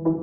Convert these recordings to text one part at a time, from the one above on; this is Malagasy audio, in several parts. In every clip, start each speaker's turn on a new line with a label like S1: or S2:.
S1: Mbola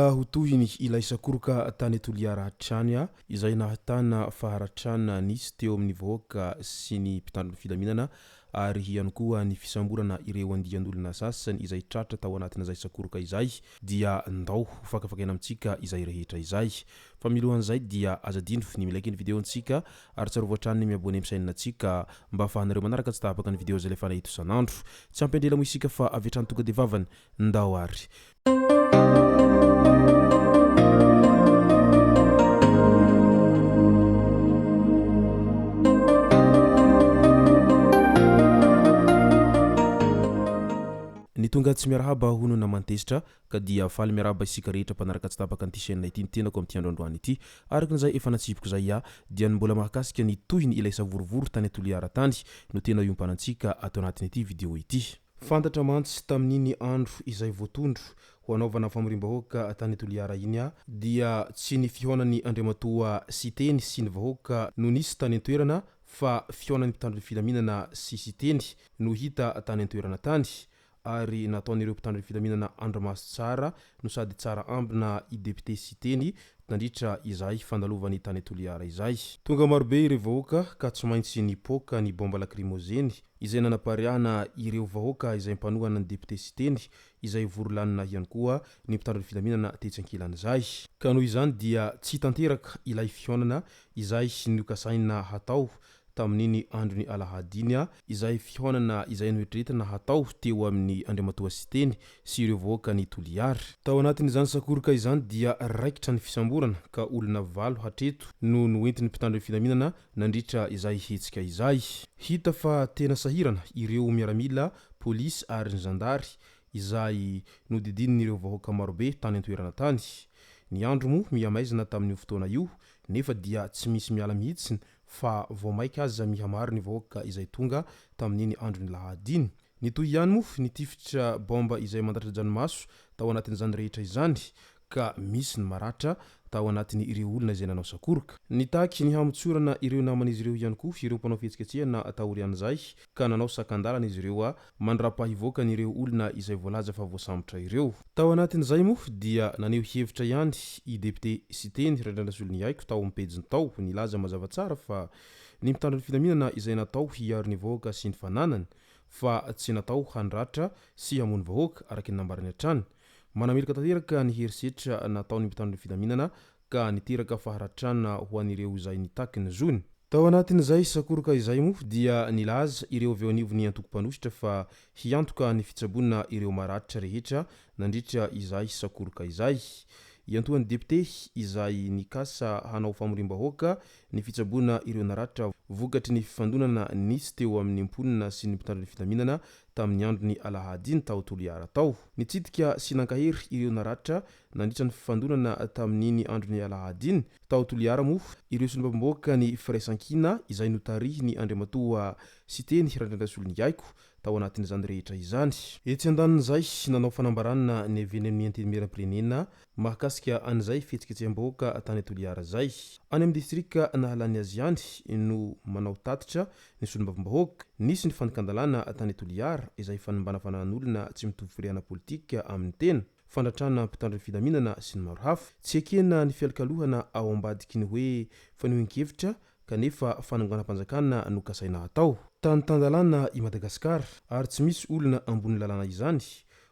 S1: ho tohiny ilay sakoroka tany Toliara hatrany izay nahatana faharatrana nisy teo amin'ny vahoaka sy ny mpitandro ny filaminana ary ihany koa ny fisamborana ireo andian'olona sasany izay tratra tao anatin'izay sakoroka izay dia ndao ho fakafakaina amintsika izay rehetra izay. Fa milohan'izay dia aza adino ny mi-like ny video-ntsika ary tsarovy hatrany ny mi-abonner amin'ny chaîne-ntsika mba ahafahanareo manaraka tsy tapaka ny video izay alefana eto isan'andro. Tsy ampy andrela moa isika fa avy hatrany tonga dia vavany. Ndao ary. Ny tonga tsy miarahaba hono naman-tezitra Ka dia faly miarahaba isika rehetra mpanaraka tsy tapaka an'ity chaîne ity ny tenako amin'ity andro androany ity. Araka ny izay efa natsipiko izay aho dia ny mbola mahakasika ny tohiny ilay savorovoro tany Toliara tany no tena iompanantsika ato anatin'ity vidéo ity. Fantatra mantsy tamin'iny andro izay voatondro ho hanaovana famoriam-bahoaka tany Toliara iny aho dia tsy ny fihaonan'i Andriamatoa Siteny sy ny vahoaka no nisy tany an-toerana fa fihaonan'ny mpitandro ny filaminana sy Siteny no hita tany an-toerana tany ary nataon'ireo mpitandro ny filaminana andrimaso tsara no sady tsara ambina i Député Siteny nandritra izay fandalovany tany Toliara izay. Tonga marobe ireo vahoaka ka tsy maintsy nipoaka ny bomba lakrimozeny izay nanapariahana ireo vahoaka izay mpanohana ny Député Siteny izay vory lanona ihany koa ny mpitandro ny filaminana tetsy ankilan'izay. Ka noho izany dia tsy tanteraka ilay fihaonana izay nokasaina hatao tamin'iny andron'ny alahady iny, izay fihaonana izay noeritreretina hatao teo amin'i Andriamatoa Siteny sy ireo vahoakan'i Toliara. Tao anatin'izany sakoroka izany dia raikitra ny fisamborana ka olona valo hatreto no noentin'ny mpitandro ny filaminana nandritra izay hetsika izay. Hita fa tena sahirana ireo miaramila, polisy ary ny zandary izay nodidinin'ireo vahoaka marobe tany an-toerana tany. Ny andro moa mihamaizina tamin'io fotoana io nefa dia tsy misy miala mihitsy fa vao maika aza mihamaro ny vahoaka izay tonga tamin'iny andron'ny lahady iny. Nitohy ihany moa ny tifitra baomba izay mandatsa-dranomaso tao anatin'izany rehetra izany ka misy ny maratra tao anatin'ireo olona izay nanao sakoroka. Nitaky ny hamotsorana ireo naman'izy ireo ihany koa ireo mpanao fihetsiketsehana taorian'izay ka nanao sakan-dalana izy ireo mandra-pahivoakan'ireo olona izay voalaza fa voasambotra ireo. Tao anatin'izay moa dia naneho hevitra ihany i Depiote Siteny Randrianasoloniaiko tao amin'ny pejiny tao nilaza mazava tsara fa ny mpitandro ny filaminana izay natao hiaro ny vahoaka sy ny fananany fa tsy natao handratra sy hamono vahoaka araka ny nambarany hatrany. Manameloka tanteraka ny herisetra nataon'ny mpitandro ny filaminana ka niteraka faharatrana ho an'ireo izay nitaky ny zony. Tao anatin'izay sakoroka izay moa dia nilaza ireo avy eo anivon'ny antoko mpanohitra fa hiantoka ny fitsaboana ireo maratra rehetra nandritra izay sakoroka izay. Iantohan'ny depiote izay nikasa hanao famoriam-bahoaka ny fitsaboana ireo naratra vokatry ny fifandonana nisy teo amin'ny mponina sy ny mpitandro ny filaminana tamin'ny andron'ny alahady iny tao Toliara tao. Nitsidika sy nankahery ireo naratra Nandritra ny fifandonana tamin'iny andron'ny alahady iny, tao Toliara moa, ireo solombavambahoaka ny Firaisankina izay notarihin'i Andriamatoa Siteny Randriandrasoloniaiko tao anatin'izany rehetra izany. Etsy andanin'izay, nanao fanambarana ny avy eny amin'ny Antenimierampirenena mahakasika an'izay fihetsiketseham-bahoaka tany Toliara izay. Any amin'ny distrika nahalany azy ihany no manao tatitra ny solombavambahoaka. Nisy ny fandikan-dalàna tany Toliara izay fanimbana fananan'olona tsy mitovy firehana politika amin'ny tena. fandratrana mpitandro ny filaminana sy ny maro hafa. Tsy ekena ny fialikalohana ao ambadiky ny hoe fanehoan-kevitra kanefa fanonganam-panjakana no kasaina hatao. Tany tan-dalàna i Madagasikara ary tsy misy olona ambony lalàna izany,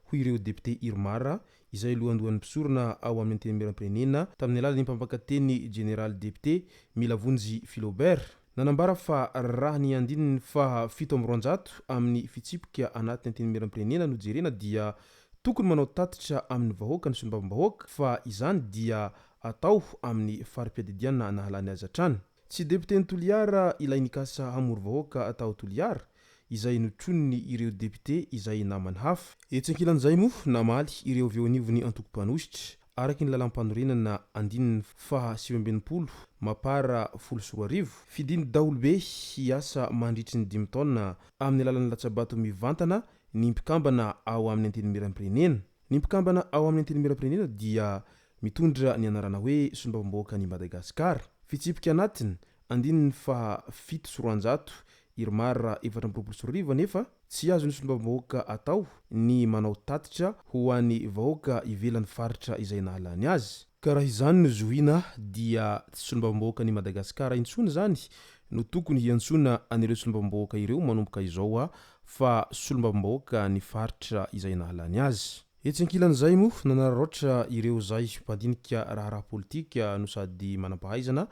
S1: hoy ireo depiote Irmar izay lohandohan'ny mpisorona ao amin'ny Antenimierampirenena tamin'ny alalan'ny mpampakateny jeneraly depiote Milavonjy Philobert. Nanambara fa raha ny andininy faha 207 amin'ny fitsipika anatin'ny Antenimierampirenena no jerena dia tokony manao tatitra amin'ny vahoaka ny solombavambahoaka fa izany dia atao amin'ny fari-piadidiana nahalany azy hatrany. Tsy depioten'i Toliara ilay nikasa hamory vahoaka tao Toliara izay notroniny ireo depiote izay namany hafa. Etsy ankilan'izay moa, namaly ireo avy eo anivon'ny antoko mpanohitra Araka ny lalàmpanorenana andininy faha 69 Mapar 2010, fidin'ny daholobe hiasa mandritry ny dimy taona amin'ny alalan'ny latsabato mivantana ny mpikambana ao amin'ny Antenimierampirenena. Ny mpikambana ao amin'ny Antenimierampirenena dia mitondra ny anarana hoe Solombavambahoakan'i Madagasikara. Fitsipika anatiny, andininy faha 207 IRMAR 2024 anefa, tsy azon'ny solombavambahoaka atao ny manao tatitra ho an'ny vahoaka ivelan'ny faritra izay nahalany azy. Ka raha izany no zohiana dia tsy solombavambahoakan'i Madagasikara intsony izany no tokony hiantsoana an'ireo solombavambahoaka ireo manomboka izao fa solombavambahoaka ny faritra izay nahalany azy. Etsy ankilan'izay moa, nanararaotra ireo izay mpandinika raharaha politika no sady manampahaizana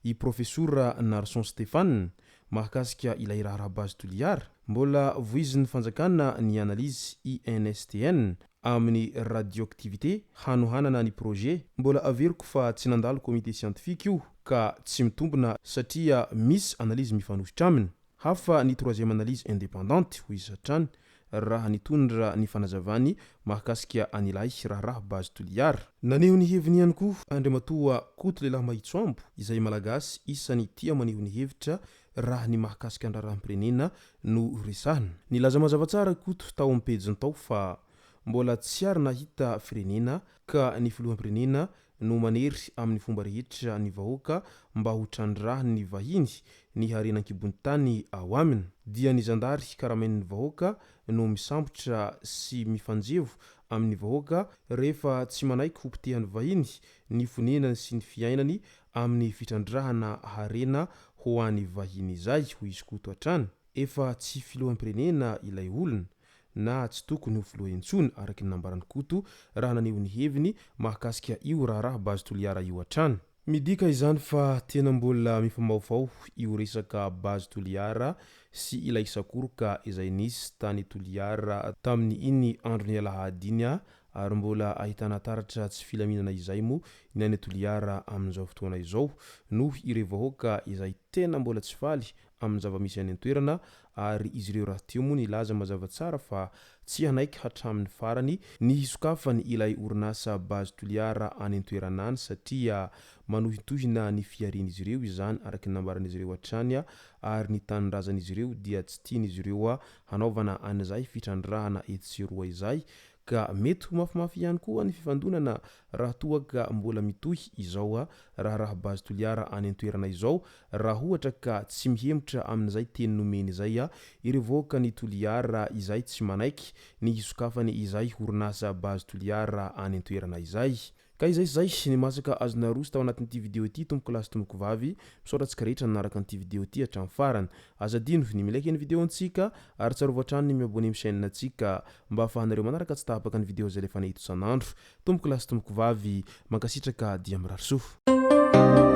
S1: i Profesora Narson Stéphane mahakasika ilay raharaha Base Toliara. Mbola voizin'ny fanjakana ny analyse INSTN amin'ny radioactivité hanohanana ny projet. Mbola averiko fa tsy nandalo comité scientifique io ka tsy mitombina satria misy analyse mifanohitra aminy. Hafa ny troisième analyse indépendante, hoy izy hatrany raha nitondra ny fanazavany mahakasika an'ilay raharaha Base Toliara. Naneho ny heviny ihany koa Andriamatoa Koto Lehilahy Mahitsoambo, izay Malagasy isany tia maneho ny hevitra raha ny mahakasika ny raharaham-pirenena no resahina. Nilaza mazava tsara i Koto tao amin'ny pejiny tao fa mbola tsy ary nahita firenena ka ny filoham-pirenena no manery amin'ny fomba rehetra ny vahoaka mba ho trandrahan'ny vahiny ny harena an-kibon'ny tany ao aminy. Dia ny zandary karamain'ny vahoaka no misambotra sy mifanjevo amin'ny vahoaka rehefa tsy manaiky ho potehan'ny vahiny ny fonenany sy ny fiainany amin'ny fitrandrahana harena ho an'ny vahiny izay, hoy izy Koto hatrany. Efa tsy filoham-pirenena ilay olona na tsy tokony ho filoha intsony, araka ny nambaran'i Koto raha naneho ny heviny mahakasika io raharaha Base Toliara io hatrany. Midika izany fa tena mbola mifamahofaho io resaka Base Toliara sy ilay sakoroka izay nisy tany Toliara tamin'iny andron'ny alahady iny ary mbola ahitana taratra tsy filaminana izay moa ny any Toliara amin'izao fotoana izao noho ireo vahoaka izay tena mbola tsy faly amin'ny zava-misy any an-toerana ary izy ireo rahateo moa nilaza mazava tsara fa tsy hanaiky hatramin'ny farany ny hisokafany ilay orinasa Base Toliara any an-toerana any satria manohintohina ny fiharian'izy ireo izany araka ny nambaran'izy ireo hatrany ary ny tanindrazan'izy ireo dia tsy tian'izy ireo hanaovana an'izay fitrandrahana etsy sy eroa izay Ka mety ho mafimafy ihany koa ny fifandonana raha toa ka mbola mitohy izao raharaha Base Toliara any an-toerana izao raha ohatra ka tsy mihemotra amin'izay teny nomeny izay ireo vahoakan'i Toliara izay tsy manaiky ny hisokafany izay orinasa Base Toliara any an-toerana izay. Ka izay sy izay ny masaka azo naroso tao anatin'ity video ity tompoko lahy sy tompoko vavy, misaotra antsika rehetra nanaraka an'ity video ity hatramin'ny farany. Aza adino ny mi-like ny video antsika ary tsarovy hatrany ny mi-abonner amin'ny chaîne antsika mba ahafahanareo manaraka tsy tapaka ny video izay alefanay eto isan'andro. Tompoko lahy sy tompoko vavy, mankasitraka dia mirary soa.